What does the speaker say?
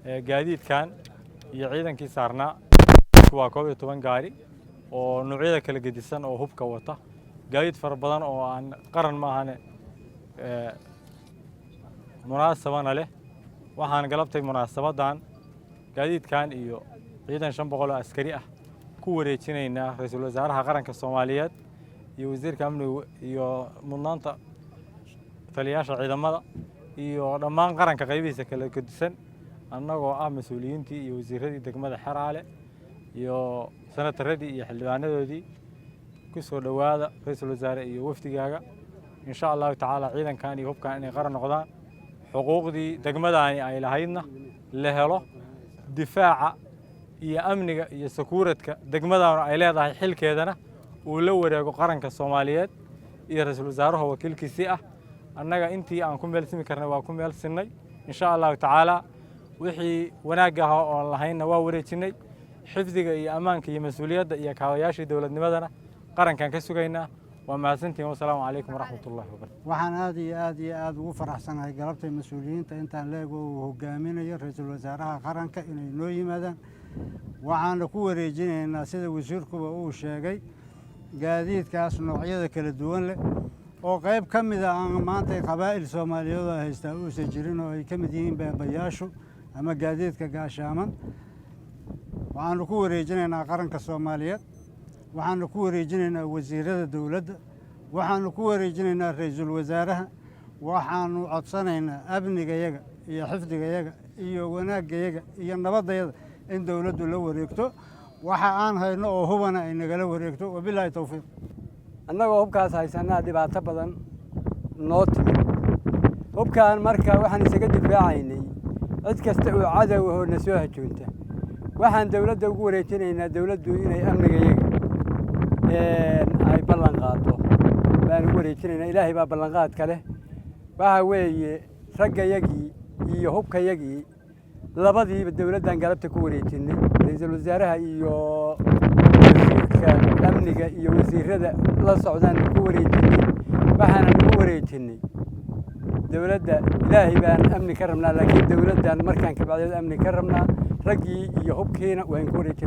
Gaadiidkan iyo ciidankii saarnaa waa 11 gaari oo noocyada kala gedisan oo hubka wata, gaadiid fara badan oo aan qaran maahane munaasabana leh. Waxaan galabtay munaasabaddan gaadiidkan iyo ciidan 500 oo askari ah ku wareejinaynaa ra-iisul wasaaraha qaranka Soomaaliyeed iyo wasiirka amniga iyo mudnaanta taliyayaasha ciidamada iyo dhammaan qaranka qaybihiisa kala gedisan, annagoo ah mas-uuliyiintii iyo wasiiradii degmada Xeraale iyo senataradii iyo xildhibaanadoodii. Ku soo dhowaada, ra-iisul wasaare iyo wafdigaaga. Insha Allahu tacaala, ciidankan iyo hubkan inay qaran noqdaan, xuquuqdii degmadaani ay lahaydna la helo, difaaca iyo amniga iyo sakuuradka degmadaanu ay leedahay xilkeedana uu la wareego qaranka Soomaaliyeed iyo ra-iisul wasaaruha wakiilkiisii ah. Annaga intii aan ku meelsimi karnay waa ku meel sinnay. Insha Allahu tacaala, wixii wanaagga ahaa oon lahaynna waa wareejinnay. Xifdiga iyo ammaanka iyo mas-uuliyadda iyo kaabayaashii dowladnimadana qarankan ka sugaynaa. Waa mahadsantihin. Wasalaamu calaykum waraxmat ullahi wabarakatu. Waxaan aad iyo aad iyo aada ugu faraxsanahay galabtay mas-uuliyiinta intaan leego uu hogaaminayo ra-iisul wasaaraha qaranka inay noo yimaadaan. Waxaana ku wareejinaynaa, sida wasiirkuba uu sheegay, gaadiidkaas noocyada kala duwan leh oo qayb ka mida aan maanta qabaa'il Soomaaliyeed oo haystaa uusan jirin, oo ay ka mid yihiin beebayaashu ama gaadiidka gaashaaman. Waxaanu ku wareejinaynaa qaranka Soomaaliyeed, waxaanu ku wareejinaynaa wasiirada dowladda, waxaanu ku wareejinaynaa ra-iisul wasaaraha. Waxaanu codsanaynaa amnigayaga iyo xifdigayaga iyo wanaaggayaga iyo nabadayada in dowladdu la wareegto, waxa aan hayno oo hubana ay nagala wareegto. Wabilaahi towfiiq. Annagoo hubkaas haysanaa dhibaato badan noo timid. Hubkaan marka waxaan isaga difaacaynay cid kasta oo cadow ahoo na soo hajoonta. Waxaan dowladda ugu wareejinaynaa dowladdu inay amnigayaga ay ballan qaado baan ugu wareejinaynaa. Ilaahay baa ballanqaadka leh. Waxa weeye, raggayagii iyo hubkayagii labadiiba dowladdan galabta ku wareejinay. Ra-iisul wasaaraha iyo wasiirka amniga iyo wasiirada la socdaan ku wareejinay. Waxaana nagu wareejinay dowladda. Ilaahay baan amni ka rabnaa, laakiin dowladdan markaan kabacdeed amni ka rabnaa. Raggii iyo hubkiina waan ku wareejinay.